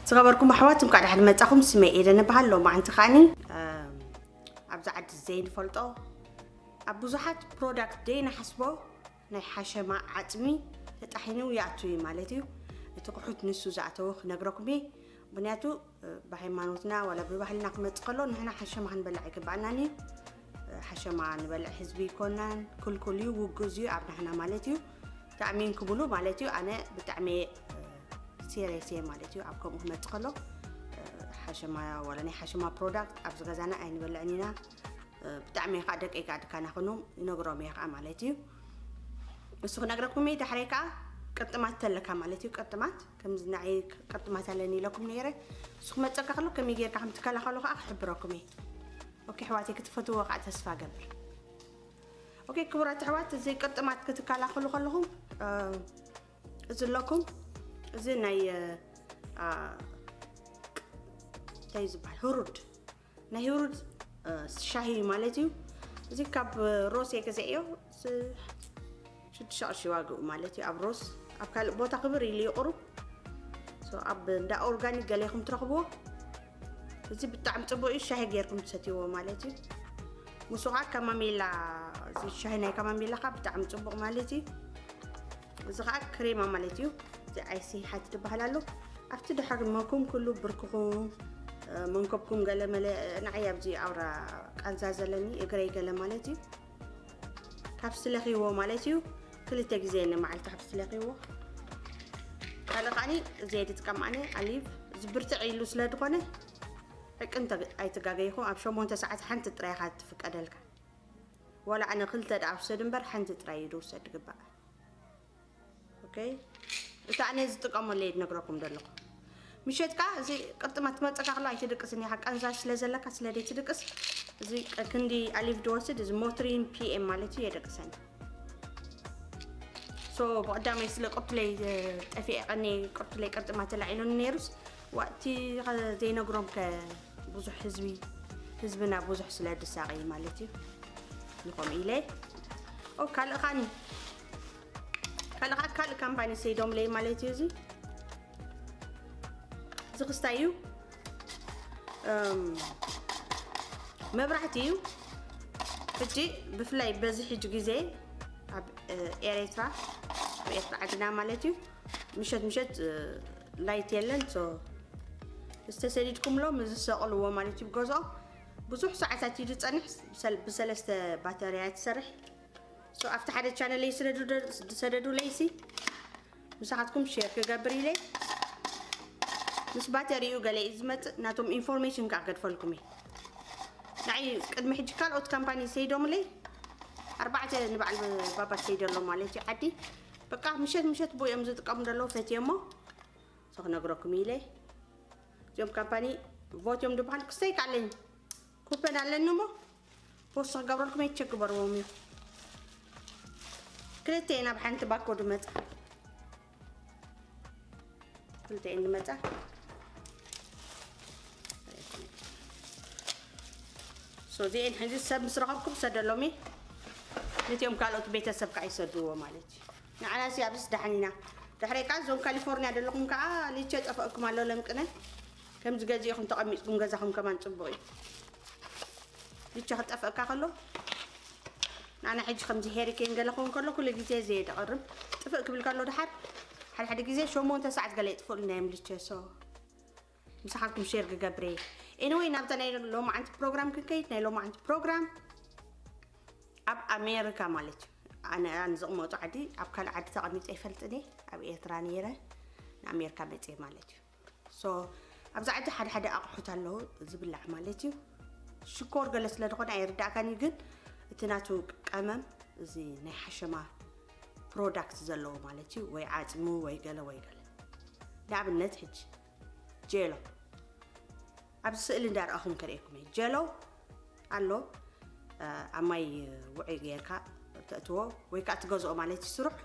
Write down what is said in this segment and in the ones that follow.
ዝኸበርኩም ኣሕዋት፣ እንኳዕ ደሓን መጻኹም። ስመይ ኤደን እበሃል። ሎማዓንቲ ከዓኒ፣ እም፣ ኣብዚ ዓዲ ዘይንፈልጦ፣ ኣብ ብዙሓት ፕሮዳክት ዘይንሓስቦ ናይ ሓሸማ ዓጽሚ ተጣሒኑ ይኣቱ እዩ ማለት እዩ። እቲ ክሑት ንሱ ዝኣተወ ክነግረኩም እየ። ምኽንያቱ፣ እ፣ ብሃይማኖትና ዋላ ብባህልና ክመጽእ ከሎ ንሕና ሓሸማ ክንበልዕ ኣይግባእናን እዩ። እ፣ ሓሸማ ንበልዕ ህዝቢ ይኮናን፣ ክልኩል እዩ፣ ውጉዝ እዩ ኣብ ናህና ማለት እዩ። ተኣሚንኩምሉ ማለት እዩ። ኣነ ብጣዕሚ፣ እ፣ ሲሪየስ እየ ማለት እዩ። ኣብ ከምኡ ክመጽእ ከሎ፣ እ፣ ሓሸማ ዋላ ናይ ሓሸማ ፕሮዳክት ኣብዚ ገዛና ኣይንበልዕን ኢና። እ፣ ብጣዕሚ እየ ከዓ ደቀይ ከዓ ድካናኹኖም ይነግሮም እየ ከዓ ማለት እዩ። እሱ ክነግረኩም እየ። ዳሕረይ ከዓ ቅርጥማት ተለካ ማለት እዩ። ቅርጥማት ከምዚ ንዓይ ቅርጥማት ኣለኒ ኢለኩም ነይረ። እሱ ክመጸካ ከሎ ከመይ ጌርካ ከም ትከላኸሉ ከዓ ክሕብረኩም እየ። ኦኬ ኣሕዋተይ፣ ክትፈትዎ ከዓ ተስፋ ገብር። ኦኬ ክቡራት ኣሕዋት፣ እዚ ቅርጥማት ክትከላኸሉ ከለኹም፣ እ፣ እዚ ኣለኩም፣ እዚ ናይ፣ እ፣ አ፣ እንታይ እዩ ዝበሃል? ህሩድ፣ ናይ ህሩድ፣ እ፣ ሻሂ ማለት እዩ። እዚ ካብ ሮስ እየ ገዚኤዮ። ስ-፣ ሽዱሽተ ቅርሺ ዋግኡ ማለት እዩ። ኣብ ሮስ፣ ኣብ ካልእ ቦታ ክብር ኢሉ እዩ ቁሩብ። ሶ፣ ኣብ እንዳ ኦርጋኒክ ገለ ኢኹም ትረኽብዎ። እዚ ብጣዕሚ ጽቡቕ እዩ፣ ሻሂ ጌርኩም ትሰትይዎ ማለት እዩ። ምስኡ ከዓ ካማሜላ፣ እዚ ሻሂ ናይ ካማሜላ ከዓ ብጣዕሚ ጽቡቕ ማለት እዩ። እዚ ከዓ ክሬማ ማለት እዩ። እዚ ኣይሲ ሓቲ ትበሃል ኣሎ። ኣብቲ ድሕሪ መኩም ኩሉ ብርክኹም፣ እ፣ መንከብኩም ገለ መለ፣ እ፣ ንዓይ ኣብዚ ኣውራ ቃንዛ ዘለኒ እግረይ ገለ ማለት እዩ። ካብ ስለኺዎ ማለት እዩ። ክልተ ግዜ ንመዓልቲ ካብ ስለኺዎ። ካልእ ከዓኒ ዘይቲ ትጥቀም ኣነ ኣሊቭ፣ እዚ ብርትዕ ኢሉ ስለ ዝኾነ፣ ሕቂ እንተ ኣይትጋገይኹም፣ ኣብ ሸሞንተ ሰዓት ሓንቲ ጥራይ ኢኻ ትፍቀደልካ። ዋላ ኣነ ክልተ ደኣ ውሰድ እምበር፣ ሓንቲ ጥራይ እዩ ዝውሰድ ግባእ። ኦኬ። እታ ኣነ ዝጥቀመሉ እየ ዝነግረኩም ዘለኹ። ምሸትካ እዚ ቅርጥማት ትመጸካ ከሎ ኣይትድቅስን ኢኻ፣ ቃንዛ ስለ ዘለካ ስለ ዘይትድቅስ፣ እዚ ቅ-፣ ክንዲ ኣሊቭ ድወስድ፣ እዚ ሞትሪን ፒ ኤም ማለት እዩ፣ የደቅሰኒ። ሶ፣ ብቐዳማይ ስለ ቅርቱለይ፣ እ፣ ጠፊኤ ቀኒ ቅርቱለይ ቅርጥማት ተላዒሉኒ ነይሩስ፣ ዋእቲ ዘይነግሮም ከ ብዙሕ ህዝቢ፣ ህዝብና ብዙሕ ስለ ድሳቐይ ማለት እዩ። ንኸምኡ ኢለ። ኦ፣ ካልእ ኻኒ፣ ካልእ ኻ-፣ ካልእ ካምፓኒ ሰይዶምለይ ማለት እዩ። እዚ፣ እዚ ክስታይ እዩ። እም፣ መብራህቲ እዩ። ሕጂ ብፍላይ በዚ ሕጂ ግዜ ኣብ፣ እ፣ ኤርትራ፣ ኣብ ኤርትራ ዓድና ማለት እዩ፣ ምሸት ምሸት፣ እ፣ ላይት የለን። ሶ ዝተሰዲድኩምሎም ዝሰቕልዎ ማለት እዩ። ገዝኦ ብዙሕ ሰዓታት እዩ ዝጸንሕ፣ ብሰል-፣ ብሰለስተ ባተሪያ ትሰርሕ። ሶ ኣብቲ ሓደ ቻነለይ ስደዱ-፣ ዝሰደዱለይሲ ምሳኻትኩም ሼር ክገብር ኢለ ምስ ባተሪኡ ገለ እዩ ዝመጽእ። ናቶም ኢንፎርሜሽን ከዓ ገድፈልኩም እየ። ንዓይ ቅድሚ ሕጂ ካልኦት ካምፓኒ ሰይዶምለይ ኣርባዕተ ንበዓል ባባ ሰይደሎ ማለት እዩ ዓዲ። በቃ ምሸት ምሸት ብኡ እዮም ዝጥቀሙ ዘለዉ ፈትየ እሞ ሶ ክነግረኩም ኢለ። እዚኦም ካምፓኒ ቮት እዮም ዝበሃል። ክስተይ ካለኝ ኩፐን ኣለኒ እሞ ፖስት ክገብረልኩም እየ፣ ቸክ ግበርዎም እዩ። ክልተ እየን ኣብ ሓንቲ ባኮ ድመጻ። ክልተ እየን ድመጻ። ሶ እዚአን ሕዚ ሰብ ምስ ረኸብኩም ሰደሎም እየ። ነቲኦም ካልኦት ቤተሰብ ከዓ ይሰድዎ ማለት እዩ። ንዓና ሲ ኣብስ ደሓን ኢና። ድሕሪ ከዓ እዞም ካሊፎርኒያ ዘለኹም ከዓ ሊቸ ጠፈእኩም ኣሎ ለምቅነ። ከምዚ ገዚእኹም ተቐሚጥኩም ገዛኹም ከማን ጽቡቕ እዩ። ሊቸ ክጠፍእካ ከሎ፣ ንዓና ሕጂ ከምዚ ሄሪኬን ገለ ክኸውን ከሎ ኩሉ ግዜ ዘየደቕርብ ጥፍእ ክብል ከሎ ድሓር ሓደ ሓደ ግዜ ሸሞንተ ሰዓት ገለ የጥፍእልና እዮም ሊቸ። ሶ ምሳኻትኩም ሼር ክገብር እየ። ኤኒወይ ናብታ ናይ ሎማዓንቲ ፕሮግራም ክንከይድ፣ ናይ ሎማዓንቲ ፕሮግራም ኣብ ኣሜሪካ ማለት እዩ። ኣነ፣ ኣነ ዝቕመጡ ዓዲ ኣብ ካልእ ዓዲ ተቐሚጠ ይፈልጥን እየ። ኣብ ኤርትራ ነይረ ንኣሜሪካ መፅየ ማለት እዩ። ሶ ኣብዚ ዓዲ ሓደ ሓደ ኣቑሑት ኣለዉ ዝብላዕ ማለት እዩ። ሽኮር ገለ ስለ ዝኾነ ኣይርዳእካን እዩ፣ ግን እቲ ናቱ ቀመም እዚ ናይ ሓሸማ ፕሮዳክት ዘለዎ ማለት እዩ፣ ወይ ዓፅሙ ወይ ገለ ወይ ገለ። ንኣብነት ሕጂ ጀሎ ኣብዚ ስእሊ እንዳረኣኹም ከርእየኩም እየ። ጀሎ ኣሎ፣ እ፣ ኣብ ማይ ውዑይ ጌርካ ተእትዎ ወይ ከዓ ትገዝኦ ማለት እዩ ስሩሕ።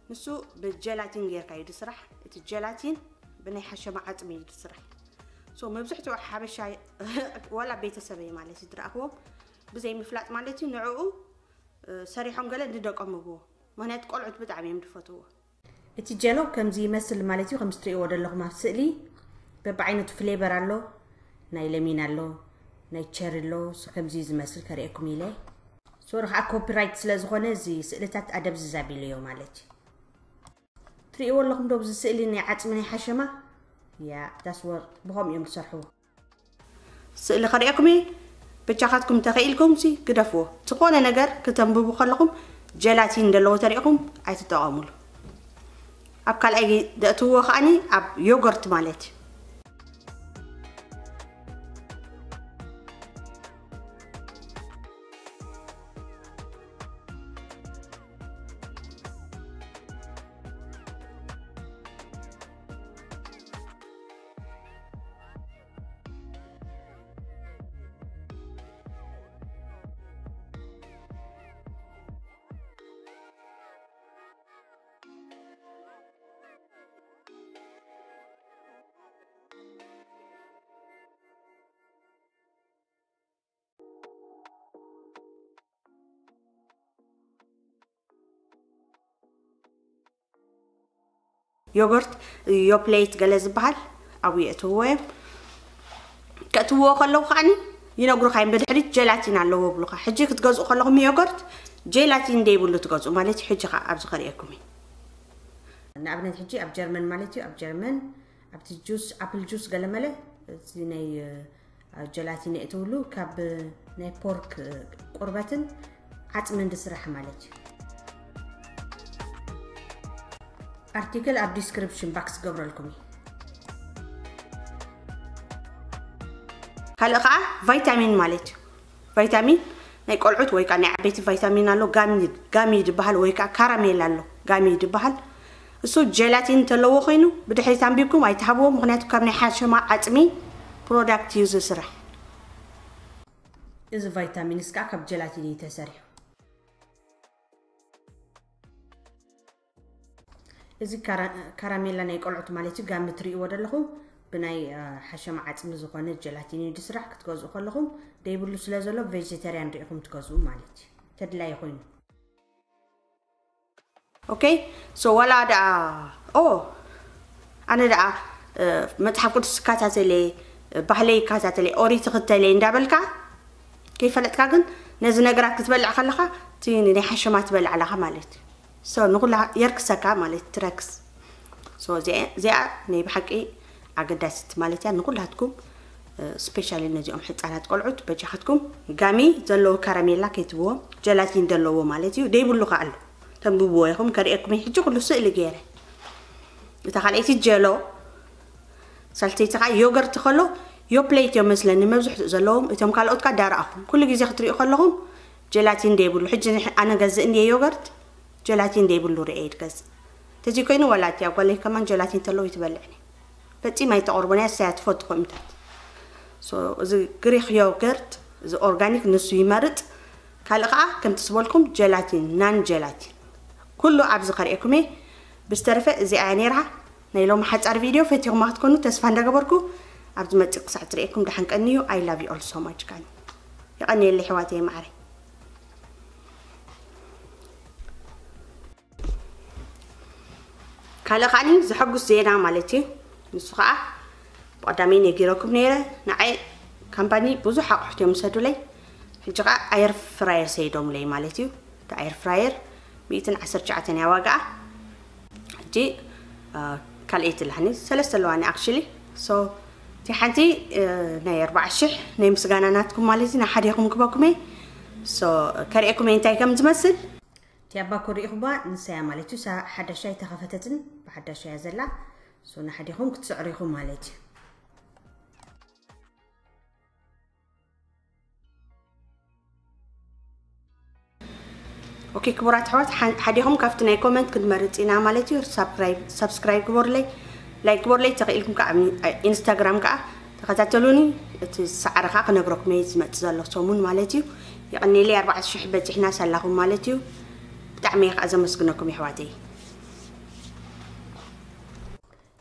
ንሱ ብጀላቲን ጌርካ እዩ ዝስራሕ። እቲ ጀላቲን ብናይ ሓሸማ ዓፅሚ እዩ ዝስራሕ። ሶ መብዝሕትኡ ሓበሻ ዋላ ቤተሰበይ ማለት እዩ ዝረኣኽዎም ብዘይ ምፍላጥ ማለት እዩ ንዕኡ፣ እ፣ ሰሪሖም ገለ ንደቆም ምግቦ። ምኽንያቱ ቆልዑት ብጣዕሚ እዮም ዝፈትዎ። እቲ ጀሎ ከምዚ ይመስል ማለት እዩ፣ ከም ትርእይዎ ዘለኹም ኣብ ስእሊ። በብዓይነቱ ፍሌቨር ኣሎ። ናይ ለሚን ኣሎ፣ ናይ ቸሪ ኣሎ። ሶ ከምዚ ዝመስል ከርእየኩም ኢለ። ሶሪ ከዓ ኮፒራይት ስለ ዝኾነ እዚ ስእልታት ኣደብዝዝ ኣቢለዮ ማለት እዩ። ትርእይዎ ኣለኹም ዶ ብዚ ስእሊ ናይ ዓፅሚ ናይ ሓሸማ? ያ ዳስ ወርቅ ብኸምኡ እዮም ዝሰርሕዎ። ስእሊ ከርእየኩም እየ። በጃኻትኩም ተኽኢልኩም ሲ ግደፍዎ። ዝኾነ ነገር ክተንብቡ ከለኹም ጀላቲን ዘለዎ ተሪእኹም ኣይትጠቐሙሉ። ኣብ ካልኣይ ደእትዎ ከዓኒ ኣብ ዮገርት ማለት እዩ። ዮገርት፣ ዮፕሌት ገለ ዝበሃል ኣብኡ የእትውዎ እዮም። ከእትውዎ ከለዉ ከዓኒ ይነግሩኻ እዮም፣ ብድሕሪት ጀላቲን ኣለዎ ብሉኻ። ሕጂ ክትገዝኡ ከለኹም ዮገርት ጀላቲን ደይብሉ ትገዝኡ ማለት እዩ። ሕጂ ከዓ ኣብዚ ከርእየኩም እዩ። ንኣብነት ሕጂ ኣብ ጀርመን ማለት እዩ፣ ኣብ ጀርመን ኣብቲ ጁስ፣ ኣፕል ጁስ ገለመለ፣ እዚ ናይ ጀላቲን የእትውሉ ካብ ናይ ፖርክ ቁርበትን ዓፅምን ዝስራሕ ማለት እዩ። ኣርቲክል ኣብ ዲስክሪፕሽን ባክስ ገብረልኩም እዩ። ካልእ ከዓ ቫይታሚን ማለት እዩ። ቫይታሚን ናይ ቆልዑት ወይ ከዓ ናይ ዓበይቲ ቫይታሚን ኣሎ፣ ጋሚ ጋሚ ዝበሃል ወይ ከዓ ካራሜል ኣሎ፣ ጋሚ ዝበሃል። እሱ ጀላቲን እንተለዎ ኮይኑ ብድሕሪት ኣንቢብኩም ኣይትሃብዎ፣ ምክንያቱ ካብ ናይ ሓሸማ ዓፅሚ ፕሮዳክት እዩ ዝስራሕ። እዚ ቫይታሚንስ ከዓ ካብ ጀላቲን እዩ ተሰሪሑ። እዚ ካራ- ካራሜላ ናይ ቆልዑት ማለት እዩ። ጋሚ ትርእይዎ ዘለኹም ብናይ ሓሸማ ዓፅሚ ዝኾነ ጀላቲን እዩ ዝስራሕ። ክትገዝኡ ከለኹም ደይብሉ ስለ ዘሎ ቬጀተርያን ርኢኹም ትገዝኡ ማለት እዩ፣ ተድላይ ኮይኑ። ኦኬ። ሶ ዋላ ደኣ ኦ ኣነ ደኣ መፅሓፍ ቅዱስ ይከታተለ፣ ባህለይ ይከታተለ፣ ኦሪት ይኽተለ እንዳበልካ ከይፈለጥካ ግን ነዚ ነገራት ክትበልዕ ከለኻ እቲ ናይ ሓሸማ ትበልዕ ኣለኻ ማለት እዩ። ሶ ንኹላ የርክሰካ ማለት ትረክስ። ሶ እዚኣ እዚኣ ናይ ብሓቂ ኣገዳሲት ማለት እያ ንኹላትኩም፣ ስፔሻሊ ነዚኦም ሕፃናት ቆልዑት በጃኻትኩም ጋሚ ዘለዎ ካራሜላ ከይትብዎም፣ ጀላቲን ዘለዎ ማለት እዩ። ደይብሉ ከኣሉ ተንብብዎ ኢኹም ከርእየኩም እዩ። ሕጂ ኩሉ ስእሊ ገይረ እታ ካልኣይቲ ጀሎ ሳልሰይቲ ከዓ ዮገርት ከሎ ዮፕሌት እዮም መስለኒ መብዝሕትኡ ዘለዎም። እቶም ካልኦት ከዓ ዳርኣኹም ኩሉ ግዜ ክትሪኡ ከለኹም ጀላቲን ደይብሉ። ሕጂ ንሕ- ኣነ ገዝእ እንድየ ዮገርት ጀላቲን ደይብሉ ርኤ ይድገዝ። ተዚ ኮይኑ ዋላ እቲ ኣብ ጓለይ ከማን ጀላቲን ተለዉ ይትበልዕኒ። ፈጺማ ኣይተቕርቦን እያ፣ እሳያ ትፈቱ ከምታት። ሶ እዚ ግሪክ ዮገርት እዚ ኦርጋኒክ ንሱ ይመርጽ። ካልእ ከዓ ከምቲ ዝበልኩም ጀላቲን ናን ጀላቲን ኩሉ ኣብዚ ከርእየኩም እየ። ብዝተረፈ እዚኣ እያ ነይራ ናይ ሎሚ ሓጻር ቪድዮ። ፈቲኹማ ክትኮኑ ተስፋ እንዳገበርኩ ኣብ ዝመጽእ ክሳዕ ትርእየኩም ደሓን ቀንዩ። I love you all so much። ካኒ የቐንየለይ ኣሕዋተይ ማዕረይ። ካልእ ከዓኒ ዘሐጉስ ዜና ማለት እዩ። ንሱ ከዓ ብቐዳመይ ነጊረኩም ነይረ። ንዓይ ካምፓኒ ብዙሕ ኣቑሑት እዮም ዝሰዱለይ። ሕጂ ከዓ ኣየር ፍራየር ሰይዶምለይ ማለት እዩ። እቲ ኣየር ፍራየር ሚእትን ዓሰርተ ትሽዓተን እያ ዋጋኣ። ሕጂ ካልኣይቲ ኣለኒ፣ ሰለስተ ኣለዋኒ ኣክሽሊ። ሶ እቲ ሓንቲ ናይ ኣርባዓ ሽሕ ናይ ምስጋና ናትኩም ማለት እዩ። ንሓዲኹም ክበኩም እየ። ሶ ከርእየኩም እየ እንታይ ከም ዝመስል። እቲ ኣባ ኮ ርኢኹባ ንሳያ ማለት እዩ። እሳ ሓዳሻ ኣይተኸፈተትን፣ ብሓዳሻ እያ ዘላ። ሶ ንሓዲኹም ክትስዕሩ ኢኹም ማለት እዩ። ኦኬ ክቡራት ኣሕዋት፣ ሓ- ሓዲኹም ካብቲ ናይ ኮመንት ክንመርፅ ኢና ማለት እዩ። ሳብስክራይብ ሳብስክራይብ ግበሩለይ፣ ላይክ ግበሩለይ፣ ተኽኢልኩም ከዓ ኣብ ኢንስታግራም ከዓ ተኸታተሉኒ። እቲ ሳዕሪ ከዓ ክነግረኩም እየ ዝመፅእ ዘሎ ሰሙን ማለት እዩ። የቐኒለይ ኣርባዕተ ሽሕ በፂሕና ሳላኹም ማለት እዩ። ብጣዕሚ እየ ከዓ ዘመስግነኩም የሕዋተይ።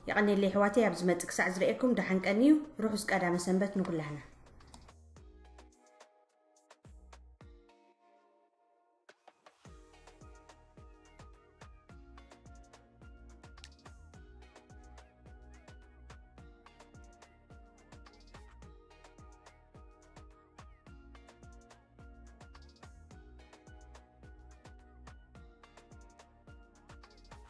የቐኒለይ ኣሕዋተይ፣ ኣብ ዝመፅእ ክሳዕ ዝርእየኩም ደሓን ቀንዩ። ርሑስ ቀዳመ ሰንበት ንኩላህና።